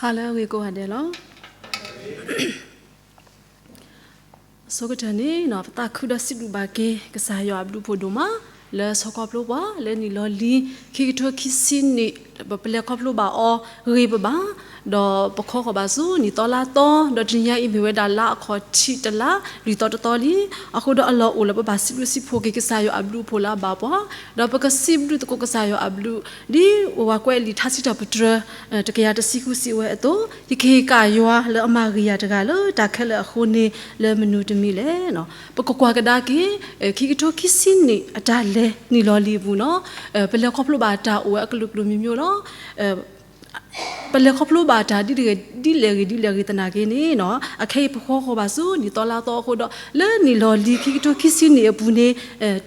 ဟါလၢအဂ့ၤကိးဂၤဒဲးလီၤ. အဆိကတၢၢ်န့ၣ် ပသးခုဒီးစံးဘျုးဘၣ်က့ၤ ကစၢ်ယွၤအဘျုးအဖှိၣ်ဒိၣ်မး လၢဆီခီဖျိပှၤ လၢနံၣ်လီၤလံၤ ခံကထိခံဆံနံၣ် ပလဲၤခီဖျိဘၣ်အီၤဂ့ၤပဘၣ်, ဒီးပခီဃီၤဘၣ်ဆူနံၣ်သီလါသီ, ဒီးတနံၤညါအံၤမ့ၢ်ဝဲဒၣ်လါအခီၣ်ထံးတလါ လွံၢ်သီတသီလံ. အဃိဒီးအလီၢ်အိၣ်လၢပဘၣ်စံးဘျုးစံးဖှိၣ်က့ၤ ကစၢ်ယွၤအဘျုးအဖှိၣ်လၢအဘၣ်ပှၤ, ဒီးပကစံးဘျုးသကိးကစၢ်ယွၤအဘျုး ဒ်ပဝဲကွဲးလံာ်ထါစံးထီၣ်ပတြၢၤ တကယၤတဆံဃုစံးဝဲအသိး, ယကဟ့ၣ်ကၣ်ယွၤလၢအမၤဂ့ၤယၤတဂၤလၢတၢ်ခဲလၢာ်အဃိန့ၣ် လၢမနုၤတမံၤလဲၣ်. ပကကွၢ်ကဒါက့ၤ ခံကထိခံဆံနံၣ်အတၢ်လဲၤနံၣ်လီၤလံၤအပူၤန့ၣ် ပလဲၤခီဖျိဘၣ်တၢ်အိၣ်ဝဲအကလုာ်ကလုာ်မျိုးမျိုးလီၤ. ပလဲၤခီဖျိဘၣ်တၢ်ဒ်လဲၣ်ဂ့ၤဒ်လဲၣ်ဂ့ၤသနာ်က့န့ၣ် အခဲအံၤပဃီဃီၤဘၣ်ဆူနံၣ်သီလါသီအဃိဒီး လၢနံၣ်လီၤလံၤခံကထိခံဆံနံၣ်အပူၤန့ၣ်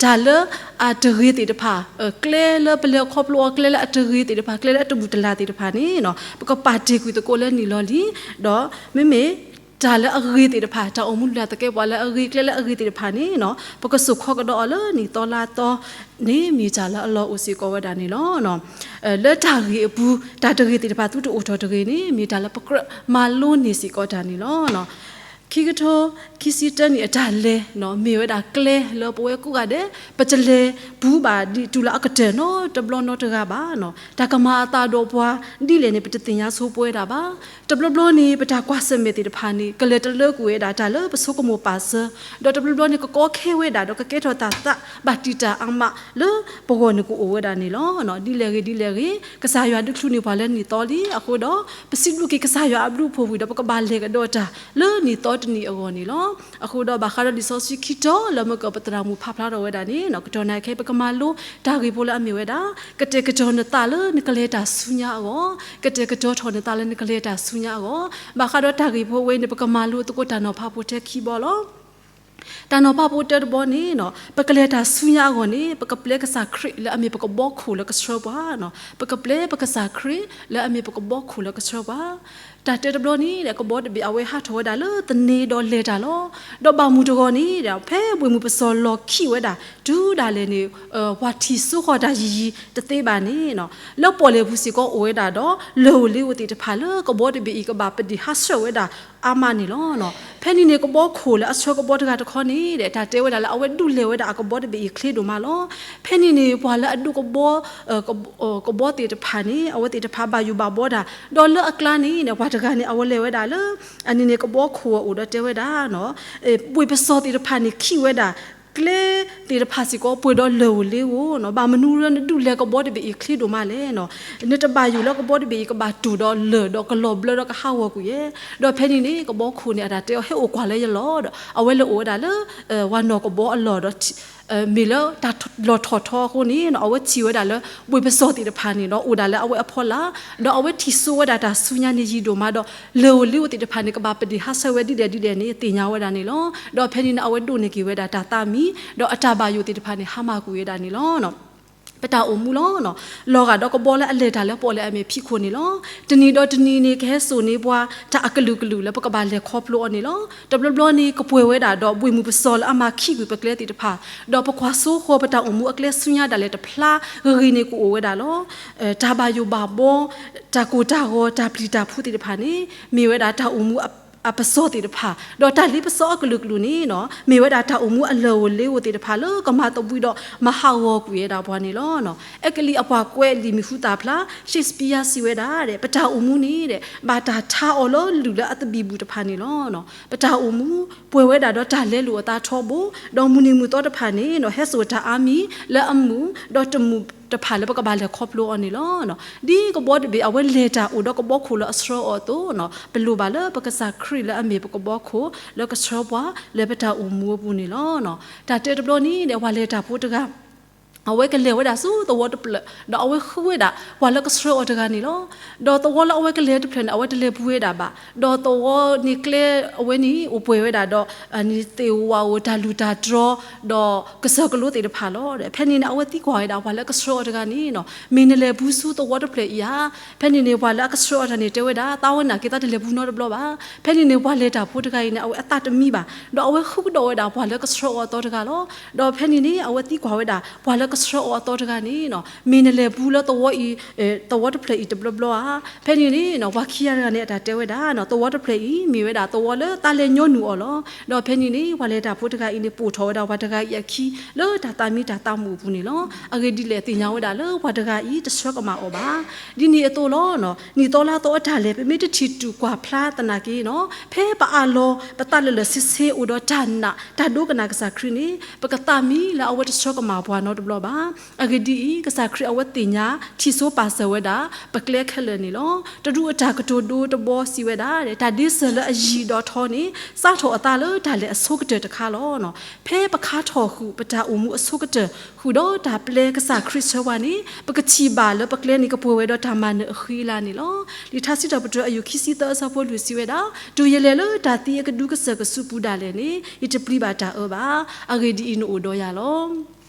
တၢ်လၢအတဂ့ၤသ့ၣ်တဖၣ် ကျဲလၢပလဲၤခီဖျိအီၤ ကျဲလၢအတဂ့ၤသ့ၣ်တဖၣ် ကျဲလၢအတဘူၣ်တလၢ်သ့ၣ်တဖၣ်န့ၣ် ပကပာ်တ့ၢ်ကွံာ်သကိးလၢနံၣ်လီၤလံၤ, ဒီးမ့မ့ၢ်တၢ်လၢအဂ့ၤသ့ၣ်တဖၣ် တၢ်အိၣ်မူလုၢ်လၢ်သကဲပှၤလၢအဂ့ၤ ကျဲလၢအဂ့ၤသ့ၣ်တဖၣ်န့ၣ် ပကစိာ်ခီကဒီးအီၤလၢနံၣ်သီလါသီန့ၣ် မ့ၢ်တၢ်လၢအလီၢ်အိၣ်စ့ၢ်ကီးဝဲဒၣ်န့ၣ်လီၤ. လၢတၢ်ဂ့ၤအပူၤ တၢ်တဂ့ၤသ့ၣ်တဖၣ်သုတအိၣ်ထီၣ်တဂ့ၤန့ၣ် မ့ၢ်တၢ်လၢပကြၢးမၤလိန့ၢ်စ့ၢ်ကီးတၢ်န့ၣ်လီၤ. ခံကထိခံဆံတၢနံၣ်အတၢ်လဲၤ မ့ၢ်ဝဲဒၣ်ကျဲလၢပဝဲကိးဂၤဒဲး ပတလဲၤပူၤဘၣ်ဒ်တူၢ်လၢအကတၢၢ်နီတဘျီနီတဂၤဘၣ်. တၢ်ကမၤအသးဒီးပှၤဒ်လဲၣ်န့ၣ် ပတသ့ၣ်ညါဆိပဝဲဒၣ်ဘၣ်. တဘျီဘျီန့ၣ် ပတၢ်ကွၢ်ဆၢၣ်မဲာ်သ့ၣ်တဖၣ်န့ၣ် ကလဲၤတလၢကွံာ်ဝဲဒၣ်တၢ်လၢပဆိကမိၣ်ပာ်စၢၤ, ဒီးတဘျီဘျီန့ၣ် ကကီခဲဝဲဒၣ် ဒီးကကဲထီၣ်တၢ်သးဘၣ်တံာ်တာ်အါမးလၢပဂီၢ်န့ၣ်ကအိၣ်ဝဲဒၣ်န့ၣ်လီၤ. ဒ်လဲၣ်ဂ့ၤဒ်လဲၣ်ဂ့ၤ ကစၢ်ယွၤဒုးချုးန့ၢ်ပှၤလၢနံၣ်သီလံၤအဃိဒီး ပစံးဘျုးက့ၤကစၢ်ယွၤအဘျုးအဖှိၣ်ဝံၤဒီး ပကဘၣ်လဲၤကဒီးတၢ်လၢနံၣ်သီတနံၣ်အဂီၢ်န့ၣ်လီၤ. အဃိဒီးဘၣ်ဃးဒီးလံာ်စီဆှံခံတီၤလၢမ့ၢ်ကပသရၣ်မုၣ်ဖးဖျါထီၣ်ဝဲဒၣ်န့ၣ် ကတီၢ်နၢ်ခဲ ပကမၤလိတၢ်ဂ့ၢ်ဖိလၢအမ့ၢ်ဝဲဒၣ် ကတဲာ်ကတီၤနသးလၢနကလဲၤတၢ်ဆူညါအဂီၢ်, ကတဲာ်ကတီၤထီၣ်နသးလၢနကလဲၤတၢ်ဆူညါအဂီၢ်. ဘၣ်ဃးဒီးတၢ်ဂ့ၢ်ဖိဝဲန့ၣ် ပကမၤလိသကိးတၢ်နီၤဖးဖိထဲခံဘီလီၤ. တၢ်နီၤဖးဖိတၢတဘီန့ၣ် ပကလဲၤတၢ်ဆူညါအဂီၢ်န့ၣ် ပကပျဲကစၢ်ခရံာ်လၢအမ့ၢ်ပကဘီခိၣ်လၢကဆှၢပှၤ, ပကပျဲပကစၢ်ခရံာ်လၢအမ့ၢ်ပကဘီခိၣ်လၢကဆှၢပှၤ. တၢ်တဲတဘျီန့ၣ် ကဘီတဘ့ၣ်အဝဲဟးထီၣ်ဝဲဒၣ်လၢသန့ဒီးလဲၤတၢ်လီၤ. ဒီးဘၣ်မုၢ်တဂီၤန့ၣ် ဖဲဘှ့ၣ်မုၢ်ပစီၤလီၤခံးဝဲဒၣ် တုၤဒၣ်လဲာ်န့ၣ် ပှၤထံၣ်စိဃီၤတၢ်ယံၤယံၤတသ့ဘၣ်န့ၣ် လၢပီၣ်လဲၣ်ပူၤစ့ၢ်ကီးအိၣ်ဝဲဒၣ်ဒီး လၢၢ်ဧိၤလ့ဧိၤသ့ၣ်တဖၣ်လၢကဘီတဘ့ၣ်အံၤကဘၣ်ပဒ့ၣ်ဟးဆှဲးဝဲဒၣ်အါမးန့ၣ်လီၤ. ဖဲန့ၣ်န့ၣ် ကဘီခိၣ်လၢအဆှၢကဘီတဂၤတခီန့ၣ် တၢ်တဲဝဲဒၣ်လၢအဝဲဒုးလဲၤဝဲဒၣ်အကဘီတဘ့ၣ်အံၤချ့ဒိၣ်မးလီၤ. ဖဲန့ၣ်န့ၣ် ပှၤလၢအဒိးကဘီ ကဘီသ့ၣ်တဖၣ်န့ၣ် အဝဲသ့ၣ်တဖၣ်ဘၣ်ယိၣ်ဘၣ်ဘှီတၢ်, ဒီးလၢအကျါန့ၣ် ပှၤတဂၤန့ၣ် အဝဲလဲၤဝဲဒၣ်လၢ အန့ၣ်န့ၣ် ကဘီခိၣ်အအိၣ်ဒီးတဲဝဲဒၣ် ဘှ့ၣ်ပစီၤသ့ၣ်တဖၣ်န့ၣ် ခံးဝဲဒၣ် ကျဲသ့ၣ်တဖၣ်စ့ၢ်ကီးပှဲၤဒီးလၢၢ်ဧိၤလ့ဧိၤ, ဘၣ်မနုၤလၢနဒုးလဲၤကဘီတဘ့ၣ်အံၤချ့ဒိၣ်မးလဲၣ်. နတဘၣ်ယိၣ်လၢကဘီတဘ့ၣ်အံၤကဘၣ်တူၢ်ဒီးလၢၢ်ဒီးကလီၤဘျၢဒီးကဟးဂီၤကွံာ်ယဲ. ဒီးဖဲန့ၣ်န့ၣ် ကဘီခိၣ်န့ၣ် အတၢ်တဲအီၤ ဟဲအိၣ်ကွၢ်လၢယလီၢ်ဒီး အဝဲလဲၤအိၣ်ဝဲဒၣ်လၢ ပှၤနီၢ်ကဘီအလီၢ်ဒီး မ့ၢ်လၢတၢ်လီၤထီၣ်ထီအဃိန့ၣ် အဝဲထံၣ်ဝဲဒၣ်လၢ ဘှ့ၣ်ပစီၤသ့ၣ်တဖၣ်န့ၣ်ဒီး အိၣ်ဒၣ်လၢအဝဲအဖီလာ်, ဒီးအဝဲထံၣ်စိဝဲဒၣ်တၢ်ဆူညါန့ၣ်ယံၤဒိၣ်မးဒီး လၢၢ်ဧိၤလ့ဧိၤသ့ၣ်တဖၣ်န့ၣ် ကဘၣ်ပဒ့ၣ်ဟးဆှဲးဝဲဒ်လဲၣ်ဒ်လဲၣ်န့ၣ် သ့ၣ်ညါဝဲဒၣ်န့ၣ်လီၤ. ဒီးဖဲန့ၣ်န့ၣ် အဝဲဒိးန့ၢ်က့ၤဝဲဒၣ်တၢ်သးမံ, ဒီးအတၢ်ဘၣ်ယိၣ်သ့ၣ်တဖၣ်န့ၣ် ဟါမၢ်ကွံာ်ဝဲဒၣ်န့ၣ်လီၤ. ပတၢ်အိၣ်မူလီၤ. လီၤဂာ်ဒီးကဘီလၢအလဲၤတၢ်လၢပီၣ်လဲၣ်အမဲာ်ဖံးခိၣ်န့ၣ်လီၤ. တနံၤဒီးတနံၤန့ၣ် ကဟဲစိာ်န့ၢ်ပှၤတၢ်အကလုာ်ကလုာ်လၢပကဘၣ်လဲၤခီဖျိအီၤန့ၣ်လီၤ. တဘျီဘျီန့ၣ် ကပှဲၤဝဲဒၣ်ဒီးဘှ့ၣ်မုၢ်ပစီၤလၢအမၤခံးကွံာ်ပကျဲသ့ၣ်တဖၣ်, ဒီးပကွၢ်စိဃီၤပတၢ်အိၣ်မူအကျဲဆူညါဒၣ်လဲာ်တဖျါဂ့ၤဂ့ၤန့ၣ်ကအိၣ်ဝဲဒၣ်လီၤ. တၢ်ဘၣ်ယိၣ်ဘၣ်ဘှီ, တၢ်ကိၢ်တၢ်ဂီၤ, တၢ်ပျံၤတၢ်ဖုးသ့ၣ်တဖၣ်န့ၣ် မ့ၢ်ဝဲဒၣ်တၢ်အိၣ်မူအပစီၤသ့ၣ်တဖၣ်, ဒီးတၢ်လ့ပစီအကလုာ်ကလုာ်န့ၣ် မ့ၢ်ဝဲဒၣ်တၢ်အိၣ်မူအလၢၢ်ဧိၤလ့ဧိၤသ့ၣ်တဖၣ်လၢကမၤသဘှံးဒီးမၤဟးဂီၤကွံာ်ဝဲဒၣ်ပှၤန့ၣ်လီၤ. အဲကလံးအပှၤကွဲးလံာ်မံၤဟူသၣ်ဖျါ Shakespeare စံးဝဲဒၣ် ပတၢ်အိၣ်မူန့ၣ် ဘၣ်တၢ်ထါအီၤလၢလုၢ်လၢအသဘံၣ်ဘုၣ်တဖၣ်န့ၣ်လီၤ. ပတၢ်အိၣ်မူ ပှဲၤဝဲဒၣ်ဒီးတၢ်လဲလိာ်အသးထီဘိ, ဒီးမုၢ်နံၤမုၢ်သီတဖၣ်န့ၣ် ဟဲစိာ်တၢ်အါမံၤလၢအမုာ်, ဒီးတမုာ်တဖၣ်လၢပကဘၣ်လဲၤခီဖျိအီၤန့ၣ်လီၤ. ဒ်ကဘီတဘ့ၣ်အဝဲလဲၤတၢ်အိၣ်ဒီးကဘီခိၣ်လၢအဆှၢအီၤအသိး, ပလိၣ်ဘၣ်လၢပကစၢ်ခရံာ်လၢအမ့ၢ်ပကဘီခိၣ်လၢကဆှၢပှၤလၢပတၢ်အိၣ်မူအပူၤန့ၣ်လီၤ. တၢ်တဲတဘျီန့ၣ် ပှၤလဲၤတၢ်ဖိတဂၤ အဝဲကလဲၤဝဲဒၣ်ဆူသဝီတဖျၢၣ်, ဒီးအဝဲဃုဝဲဒၣ်ပှၤလၢကဆှၢအီၤတဂၤန့ၣ်လီၤ. ဒီးသဝီလၢအဝဲကလဲၤတဖျၢၣ်န့ၣ် အဝဲတလဲၤပူၤဝဲဒၣ်ဘၣ်, ဒီးသဝီန့ၣ်ကျဲအဝဲန့ၣ် အိၣ်ပှဲၤဝဲဒၣ်ဒီး နံၤသ့ၣ်ဧိၤဝၣ်ဧိၤ တၢ်လူၢ်တၢ်တြီ ဒီးကစၢၢ်ကလိသ့ၣ်တဖၣ်လီၤ. ဖဲန့ၣ်န့ၣ် အဝဲသံကွၢ်ဝဲဒၣ်ပှၤလၢကဆှၢအီၤတဂၤန့ၣ် မ့ၢ်နလဲၤပူၤဆူသဝီတဖျၢၣ်အံၤဧါ. ဖဲန့ၣ်န့ၣ် ပှၤလၢအကဆှၢအီၤတဂၤန့ၣ် တဲဝဲဒၣ် သးဝဲနာ်က့ၤသးတလဲၤပူၤနီတဘျီဘၣ်. ဖဲန့ၣ်န့ၣ် ပှၤလဲၤတၢ်ဖိတဂၤအံၤန့ၣ် အဝဲအသးတမံဘၣ်, ဒီးအဝဲဃုကဒီးဝဲဒၣ်ပှၤလၢကဆှၢအီၤအသီတဂၤလီၤ. ဒီးဖဲန့ၣ်န့ၣ် အဝဲသံကွၢ်ဝဲဒၣ် ပှၤလၢ ကဆှၢအီၤအသီတဂၤန့ၣ်နီၤ မ့ၢ်နလဲၤပူလၢသဝီအံၤ, သဝီတဖျၢၣ်အံၤတဘျီဘျီဧါ. ဖဲန့ၣ်န့ၣ်နီၤ ပှၤခံဂၤတဂၤန့ၣ် အတၢ်တဲဝဲဒၣ်နီၤ သဝီတဖျၢၣ်အံၤ မ့ၢ်ဝဲဒၣ်သဝီလၢတၢ်လဲၤညီနုၢ်အီၤလီၤ. ဒီးဖဲန့ၣ်န့ၣ် ပှၤလဲၤတၢ်ဖိတဂၤအံၤန့ၣ် ပိာ်ထီၣ်ဝဲဒၣ်ပှၤတဂၤအံၤအခံ လၢတၢ်သးမံတၢ်သးမုာ်အပူၤန့ၣ်လီၤ. အဂ့ၢ်ဒ်လဲၣ် သ့ၣ်ညါဝဲဒၣ်လၢပှၤတဂၤအံၤ တဆှၢကမၣ်အီၤဘၣ်. ဒ်န့ၣ်အသိးလီၤ. နံၣ်သီလါသီအတၢ်လဲၤ ပမ့ၢ်တထံၣ်တူၢ်ကွၢ်ဖျါသနာ်က့နီၤ ဖဲပအးလီၤပသးလၢာ်လၢာ်ဆ့ဆ့ အိၣ်ဒီးတၢ်နာ် တၢ်ဒိကနၣ်ကစၢ်ခရံာ်န့ၣ် ပကသးမံလၢအဝဲတဆှၢကမၣ်ပှၤနီတဘျီဘၣ်. အဂ့ၢ်ဒ်အံၤ, ကစၢ်ခရံာ်အဝဲသ့ၣ်ညါ ထံၣ်စိပာ်စၢၤဝဲဒၣ် ပကျဲခဲလၢာ်န့ၣ်လီၤ. တရူးအတၢ်ကတိၤဒိတဘီစံးဝဲဒၣ်, တၢ်ဒ့စၢၤလၢအယံၤဒီးထီန့ၣ် စးထီၣ်အသးလၢတၢ်လဲၤအဆိကတၢၢ်တခါလီၤ. ဖဲပခါထီၣ်ဃုာ် ပတၢ်အိၣ်မူအဆိကတၢၢ် ဃုာ်ဒီးတၢ်ပျဲကစၢ်ခရံာ်ဆှၢပှၤန့ၣ် ပကထံၣ်ဘၣ်လၢပကျဲန့ၣ် ကပှဲၤဝဲဒီးတၢ်မၤနၢၤအဃံအလၤန့ၣ်လီၤ. လံာ်ထါစံးထီၣ်ပတြၢၤ အယုၢ်ခံဆံသၢ အဆၢဖိလွံၢ်စံးဝဲဒၣ်, တုၤယလဲၤလၢတၢ်သံအကဒုကစၢၢ်ကစုပူၤဒၣ်လဲာ်န့ၣ် ယတပျံၤဘၣ်တၢ်အၢဘၣ်. အဂ့ၢ်ဒ်အံၤ, နအိၣ်ဒီးယၤလီၤ.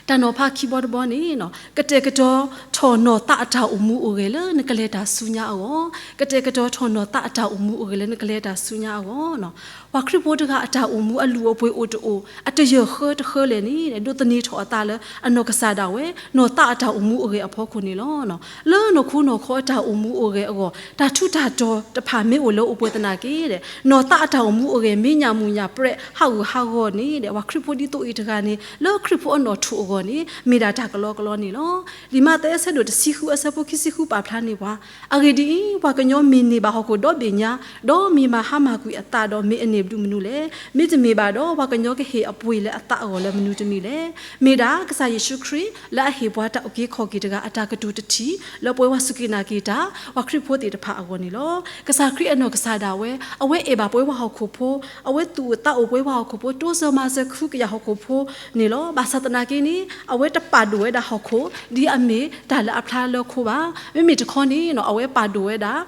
တၢ်နီၤဖးခံဘီတဘီန့ၣ် ကတဲာ်ကတီၤထီၣ်နီၢ်သးအတၢ်အိၣ်မူအိၣ်ဂဲၤလၢနကလဲၤတၢ်ဆူညါအဂီၢ်, ကတဲာ်ကတီၤထီၣ်နီၢ်သးအတၢ်အိၣ်မူအိၣ်ဂဲၤလၢနကလဲၤတၢ်ဆူညါအဂီၢ်. ပှၤခရံာ်ဖိတဂၤအတၢ်အိၣ်မူအလုၢ်အပှ့ၤအိၣ်တအိၣ် အတယၢၢ်ဃၢတဃၢလဲၣ်န့ၣ် ဒိးသန့ၤထီၣ်အသးလၢအနီၢ်ကစၢ်ဒၣ်ဝဲ နီၢ်သးအတၢ်အိၣ်မူအိၣ်ဂဲၤအဖီခိၣ်န့ၣ်လီၤ. လၢနီၢ်ခိနီၢ်ခီအတၢ်အိၣ်မူအိၣ်ဂဲၤအဂီၢ် တၢ်ထူးတၢ်တီၤတဖၣ်မ့ၢ်အိၣ်လၢအိၣ်ပှဲၤသနာ်က့ နီၢ်သးအတၢ်အိၣ်မူအိၣ်ဂဲၤ မ့ၢ်ညၣ်မုၢ်ညၣ်ပြဲး ဟးဂူာ်ဟးဂီၤန့ၣ် ပှၤခရံာ်ဖိဒ်သိးအံၤတဂၤန့ၣ် လၢခရံာ်ဖိအနီၢ်ထူၣ်အဂီၢ်န့ၣ် မ့ၢ်ဒၣ်တၢ်ကလီကလီန့ၣ်လီၤ. လံာ်မးသဲ အဆၢဒိၣ်တဆံဃု အဆၢဖိခံဆံဃု ပာ်ဖျါန့ၢ်ပှၤ, အဂ့ၢ်ဒ်အံၤ, ပှၤကညီမ့ၢ်န့ၢ်ဘၣ်ဟီၣ်ခိၣ်ဒီဘ့ၣ်ညါ, ဒီးမ့ၢ်မၤဟါမၢ်ကွံာ်အသးဒီး မ့ၢ်အန့ၢ်ဘျုးမနုၤလဲၣ်. မ့တမ့ၢ်ဘၣ်ဒီး ပှၤကညီကဟ့ၣ်အပှ့ၤလၢအသးအဂီၢ်လၢမနုၤတမံၤလဲၣ်. မ့ၢ်ဒၣ်ကစၢ်ယ့ၣ်ၡူးခရံာ် လၢအဟ့ၣ်ပှၤတၢ်အုၣ်က့ၤခီၣ်က့ၤတဂၤ အတၢ်ကတိၤတထံၣ် လၢပဝဲပှၤစူၢ်က့ၤနာ်က့ၤတၢ် ပှၤခရံာ်ဖိသ့ၣ်တဖၣ်အဂီၢ်န့ၣ်လီၤ. ကစၢ်ခရံာ်အနီၢ်ကစၢ်ဒၣ်ဝဲ အဝဲအဲၣ်ဘၣ်ပဝဲပှၤဟီၣ်ခိၣ်ဖိ, အဝဲသူၣ်အိၣ်သးအိၣ်ပဝဲပှၤဟီၣ်ခိၣ်ဖိ တိစၢၤမၤစၢၤခူကယာ်ဟီၣ်ခိၣ်ဖိန့ၣ်လီၤ. ဘၣ်ဆၣ်သနာ်က့န့ၣ် အဝဲတပာ်ဒိၣ်ဝဲဒၣ်ဟီၣ်ခိၣ် ဒ်အမ့ၢ်တၢ်လၢအဖျါလၢခိဘၣ်. မ့မ့ၢ်တခီန့ၣ် အဝဲပာ်ဒိၣ်ဝဲဒၣ်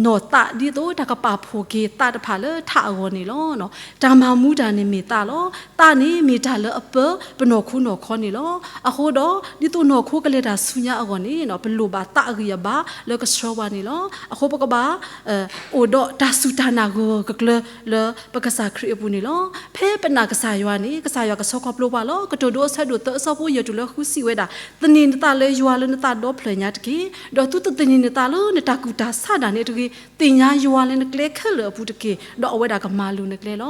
နီၢ်သးဒ်သိးတၢ်ကပာ်ဖှိၣ်က့ၤသးတဖၣ်လၢထးအဂီၢ်န့ၣ်လီၤ. တၢ်မၤမူတၢ်န့ၣ်မ့ၢ်သးလီၤ. သးန့ၣ်မ့ၢ်တၢ်လၢအပၢပနီၢ်ခိနီၢ်ခီန့ၣ်လီၤ. အဃိဒီး ဒ်သိးနီၢ်ခိကလဲၤတၢ်ဆူညါအဂီၢ်န့ၣ် ပလိၣ်ဘၣ်သးအဂံၢ်အဘါလၢကဆှၢပှၤန့ၣ်လီၤ. အဃိပကဘၣ် အိၣ်ဒီးတၢ်စူၢ်တၢ်နာ်ဂၢၢ်ဂၢၢ်ကျၢၤကျၢၤလၢပကစၢ်ခရံာ်အပူၤန့ၣ်လီၤ. ဖဲပနာ်ကစၢ်ယွၤန့ၣ် ကစၢ်ယွၤကဆှီခီဖျိပှၤလီၤ. ကတိၤဒိအဆၢဒိၣ်သၢ အဆၢဖိယဲၢ်တုၤလၢဃုစံးဝဲဒၣ်, သန့ၤနသးလၢယွၤလၢနသးဒီဖျၢၣ်ညါတက့ၢ်. ဒီးသုတသန့ၤနသးလၢနတၢ်ကူၣ်တၢ်ဆးဒၣ်နဲတဂ့ၤ. သ့ၣ်ညါယွၤလၢနကျဲခဲလၢာ်အပူၤတက့ၢ်. ဒီးအဝဲဒၣ်ကမၤလိၤနကျဲလ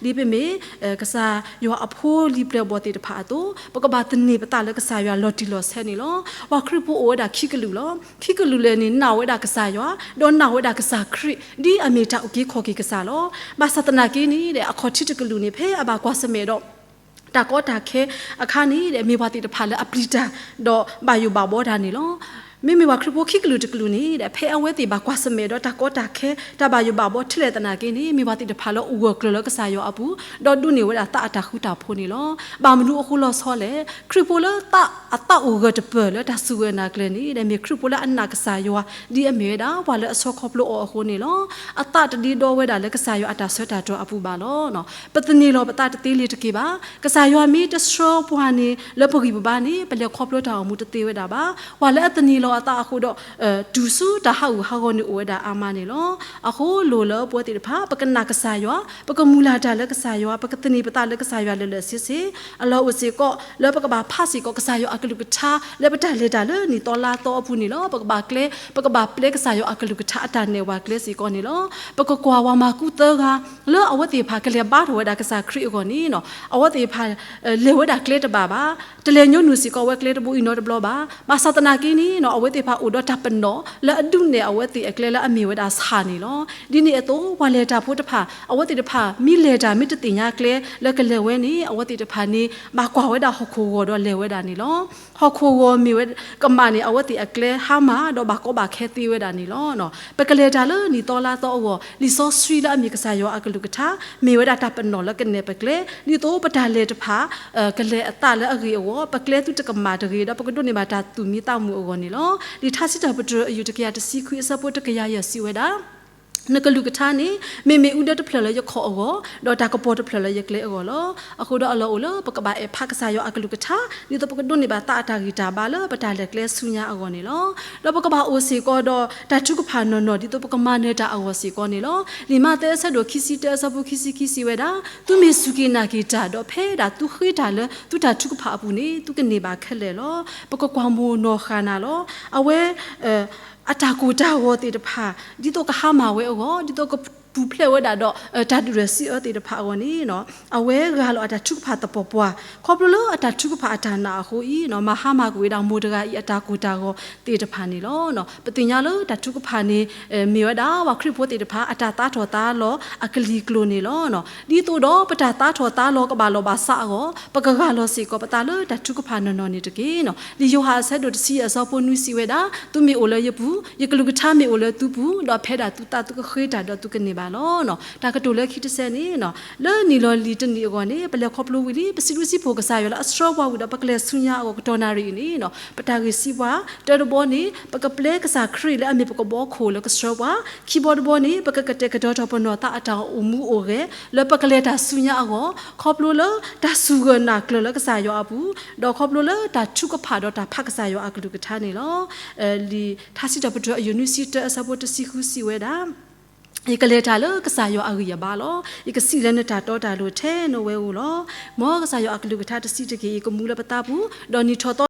ီၤ. ဒ်ပမ့ၢ် ကစၢ်ယွၤအဖိလံၤပျဲၢ်ဘီၣ်သ့ၣ်တဖၣ်အသိး ပကဘၣ်သန့ၤပသးလၢကစၢ်ယွၤလီၤတံၢ်လီၤဆဲးန့ၣ်လီၤ. ပှၤခရံာ်ဖိအိၣ်ဝဲဒၣ်ခံကလုာ်လီၤ. ခံကလုာ်လဲၣ်န့ၣ် နာ်ဝဲဒၣ်ကစၢ်ယွၤ ဒီးနာ်ဝဲဒၣ်ကစၢ်ခရံာ် ဒ်အမ့ၢ်တၢ်အုၣ်က့ၤခီၣ်က့ၤကစၢ်လီၤ. ဘၣ်ဆၣ်သနာ်က့န့ၣ် အခီၣ်ထံးတကလုာ်န့ၣ် ဖဲအဘၣ်ကွၢ်ဆၢၣ်မဲာ်ဒီး တၢ်ကီတၢ်ခဲအခါန့ၣ် မ့ၢ်ပှၤသ့ၣ်တဖၣ်လၢအပျံၤတၢ် ဒီးဘၣ်ယိၣ်ဘၣ်ဘီတၢ်န့ၣ်လီၤ. မ့မ့ၢ်ပှၤခရံာ်ဖိခံကလုာ်တကလုာ်န့ၣ် ဖဲအဝဲသ့ၣ်ဘၣ်ကွၢ်ဆၢၣ်မဲာ်ဒီးတၢ်ကီတၢ်ခဲ တၢ်ဘၣ်ယိၣ်ဘၣ်ဘီထဲလဲၣ်သနာ်က့န့ၣ် မ့ၢ်ပှၤသ့ၣ်တဖၣ်လၢအဂၢၢ်ကျၢၤလၢကစၢ်ယွၤအပူၤ ဒီးဒိးန့ၢ်ဝဲဒၣ်သးအတၢ်ဃူတၢ်ဖိးန့ၣ်လီၤ. ဘၣ်မနုၤအဃိလီၤဆီလဲၣ်. ခရံာ်ဖိလၢသးအသးအိၣ်ဂၢၢ်တပၢၢ်လၢတၢ်စူၢ်ဂၢၢ်နာ်ကျဲၤန့ၣ် မ့ၢ်ခရံာ်ဖိလၢအနာ်ကစၢ်ယွၤ ဒ်အမ့ၢ်ဝဲဒၣ် ပှၤလၢအဆှီခီဖျိအီၤအဃိန့ၣ်လီၤ. အသးတဒ့ဒီဝဲဒၣ်လၢကစၢ်ယွၤအတၢ်ဆၢတၢ်တီၤအပူၤဘၣ်လီၤ. ပသန့ၤလီၤပသးတသ့လၢၤတက့ၢ်ဘၣ်. ကစၢ်ယွၤမ့ၢ်တဆှၢပှၤန့ၣ် လၢပဂံၢ်ပဘါန့ၣ် ပလဲၤခီဖျိတၢ်အိၣ်မူတသ့ဝဲဒၣ်ဘၣ်. ပှၤလၢအသန့ၤလီၤအသးအဃိဒီး တုၤဆူတၢ်ဟးဂူာ်ဟးဂီၤန့ၣ်အိၣ်ဝဲဒၣ်အါမးန့ၣ်လီၤ. အဃိလိၣ်လၢပဝဲသ့ၣ်တဖၣ် ပကနာ်ကစၢ်ယွၤ, ပကမုၢ်လၢ်တၢ်လၢကစၢ်ယွၤ, ပကသန့ၤပသးလၢကစၢ်ယွၤလၢာ်လၢာ်ဆ့ဆ့, အလီၢ်အိၣ်စ့ၢ်ကီး လၢပကဘၣ်ဖးစ့ၢ်ကီးကစၢ်ယွၤအကလုၢ်ကထါ လၢပတၢ်လဲၤတၢ်လၢနံၣ်သီလါသီအပူၤန့ၣ်လီၤ. ပကဘၣ်ကျဲ, ပကဘၣ်ပျဲကစၢ်ယွၤအကလုၢ်ကထါအတၢ်နဲၣ်ပှၤကျဲစ့ၢ်ကီးန့ၣ်လီၤ. ပကကွၢ်ဝၤမၤကူသၢဂၤ လၢအဝဲသ့ၣ်တဖၣ်ကလဲၤဘါထီၣ်ဝဲဒၣ်ကစၢ်ခရံာ်အဂီၢ်န့ၣ် အဝဲသ့ၣ်တဖၣ် လဲၤဝဲဒၣ်ကျဲတဘၣ်ဘၣ်. တလဲၤညီနုၢ်စ့ၢ်ကီးဝဲကျဲတဘိအံၤနီတဘျီဘၣ်. ဘၣ်ဆၣ်သနာ်က့န့ၣ် အဝဲသ့ၣ်တဖၣ်အိၣ်ဒီးတၢ်ပနီၣ် လၢအဒုးနဲၣ်အဝဲသ့ၣ်အကျဲလၢအမ့ၢ်ဝဲဒၣ်ဆၣ်န့ၣ်လီၤ. ဒ်န့ၣ်အသိး ပှၤလဲၤတၢ်ဖိတဖၣ် အဝဲသ့ၣ်တဖၣ် မ့ၢ်လဲၤတၢ်မ့ၢ်တသ့ၣ်ညါကျဲလၢကလဲၤဝဲန့ၣ် အဝဲသ့ၣ်တဖၣ်န့ၣ် ဘၣ်ကွၢ်ဝဲဒၣ်ဟီၣ်ခိၣ်ဂီၤဒီးလဲၤဝဲဒၣ်န့ၣ်လီၤ. ဟီၣ်ခိၣ်ဂီၤမ့ၢ်ဝဲကမၣ်န့ၣ် အဝဲသ့ၣ်အကျဲဟါမၢ်ဒီးဘၣ်ကီဘၣ်ခဲသ့ဝဲဒၣ်န့ၣ်လီၤ. ပကလဲၤတၢ်လၢနံၣ်သီလါသီအဂီၢ် လံာ်စီဆှံလၢအမ့ၢ်ကစၢ်ယွၤအကလုၢ်ကထါ မ့ၢ်ဝဲဒၣ်တၢ်ပနီၣ်လၢကနဲၣ်ပကျဲ ဒ်သိးပတၢ်လဲၤတဖၣ် ကလဲၤအသးလၢအဂ့ၢ်အဂီၢ် ပကျဲသုတကမၣ်တဂ့ၤ ဒီးပကဒိးန့ၢ်ဘၣ်တၢ်သူၣ်မံသးမုာ်အဂီၢ်န့ၣ်လီၤ. လံာ်ထါစံးထီၣ်ပတြၢၤအယုၢ်တကယၤတဆံခွံအဆၢဖိတကယၤယဲၢ်စံးဝဲဒၣ် နကလုၢ်ကထါန့ၣ် မ့ၢ်မ့ၣ်အူဒၢတဖျၢၣ်လၢယခီၣ်အဂီၢ်, ဒီးတၢ်ကပီၤတဖျၢၣ်လၢယကျဲအဂီၢ်လီၤ. အဃိဒီးအလီၢ်အိၣ်လၢပကဘၣ်အဲၣ်ဖးကစၢ်ယွၤအကလုၢ်ကထါ, ဒ်သိးပကဒိးန့ၢ်ဘၣ်သးအတၢ်ဂံၢ်တၢ်ဘါလၢပတၢ်လဲၤကျဲဆူညါအဂီၢ်န့ၣ်လီၤ. ဒီးပကဘၣ်အိၣ်စ့ၢ်ကီးဒီးတၢ်ထုကဖၣ်နီၢ်နီၢ် ဒ်သိးပကမၤနၢၤတၢ်အဂီၢ်စ့ၢ်ကီးန့ၣ်လီၤ. လံာ်မးသဲအဆၢဒိၣ်ခံဆံတၢအဆၢဖိခံဆံခံစံးဝဲဒၣ်, သုမ့ၢ်စူၢ်က့ၤနာ်က့ၤတၢ် ဒီးဖဲဒၣ်သုဃ့တၢ်လၢသုတၢ်ထုကဖၣ်အပူၤန့ၣ် သုကန့ၢ်ဘၣ်ခဲလၢာ်လီၤ. ပကကွၢ်မိၢ်နီၢ်ဃၣ်နၤလီၤ. အဝဲ အတၢ်ကိၢ်တၢ်ဂီၤသ့ၣ်တဖၣ် ဒ်သိးကဟါမၢ်ဝဲအဂီၢ်, ဒ်သိးကပူၤဖျဲးဝဲဒၣ်ဒီး တၢ်ဒုၣ်ဒွဲၣ်စံးအၢသ့ၣ်တဖၣ်အဂီၢ်န့ၣ်, အဝဲဂၢ်လီၤအတၢ်ထုကဖၣ်သပှၢ်ပှၢ်, ခီဖျိလၢအတၢ်ထုကဖၣ်အတၢ်နာ်အဃိအံၤ, မၤဟါမၢ်ကွံာ်ဝဲဒၣ်မိၢ်တဂၤအံၤအတၢ်ကိၢ်တၢ်ဂီၤသ့ၣ်တဖၣ်န့ၣ်လီၤ. ပသ့ၣ်ညါလၢတၢ်ထုကဖၣ်န့ၣ် မ့ၢ်ဝဲဒၣ်ပှၤခရံာ်ဖိသ့ၣ်တဖၣ် အတၢ်သါထီၣ်သါလီၤအကလံၤကျိၤန့ၣ်လီၤ. ဒ်သိးဒီးပတၢ်သါထီၣ်သါလီၤကဘၣ်လီၤဘၣ်စးအဂီၢ်, ပကဂၢ်လီၤစ့ၢ်ကီးပသးလၢတၢ်ထုကဖၣ်နီၢ်နီၢ်န့ၣ်တက့ၢ်. လံာ်ယိၤဟၣ်အဆၢဒိၣ်တဆံအဆၢဖိနွံစံးဝဲဒၣ်, သုမ့ၢ်အိၣ်လၢယပူၤ, ယကလုၢ်ကထါမ့ၢ်အိၣ်လၢသုပူၤ, ဒီးဖဲဒၣ်သုသးသုကဃ့တၢ်ဒီးသုကန့ၢ်ဘၣ်လီၤ. တၢ်ကတိၤလၢခံတဆၢန့ၣ်, လၢနံၣ်လီၤလံၤတနံၣ်အဂီၢ်န့ၣ် ပလဲၤခီဖျိဝံၤလံ ပစံးဘျုးစံးဖှိၣ်ကစၢ်ယွၤလၢအဆှၢပှၤဝံၤဒီးပကလဲၤဆူညါအဂီၢ်ကတီၢ်နၣ်ရံၣ်အံၤန့ၣ်, ပတၢ်ဂ့ၢ်စံးပှၤ တၢတဘီန့ၣ် ပကပျဲကစၢ်ခရံာ်လၢအမ့ၢ်ပကဘီခိၣ်လၢကဆှၢပှၤ, ခံဘီတဘီန့ၣ် ပကကတဲာ်ကတီၤထီၣ်ပနီၢ်သးအတၢ်အိၣ်မူအိၣ်ဂဲၤ လၢပကလဲၤတၢ်ဆူညါအဂီၢ်, ခီဖျိလၢတၢ်စူၢ်ဂၢၢ်နာ်ကျၢၤလၢကစၢ်ယွၤအပူၤ, ဒီးခီဖျိလၢတၢ်ထုကဖၣ်ဒီးတၢ်ဖးကစၢ်ယွၤအကလုၢ်ကထါန့ၣ်လီၤ. လံာ်ထါစံးထီၣ်ပတြၢၤအယုၢ်နွံဆံတၢအဆၢဖိတဆံဃုစံးဝဲဒၣ်, ယကလဲၤတၢ်လၢကစၢ်ယွၤအဂံၢ်အဘါလီၤ. ယကစံးလၢနတၢ်တီတၢ်လိၤထဲနဝဲဧိၤလီၤ. မ်ကစၢ်ယွၤအကလုၢ်ကထါတဆံးတက့ၢ်အံၤ ကမူလၢပသးပူၤ, ဒီးနံၣ်ထီၣ်သီ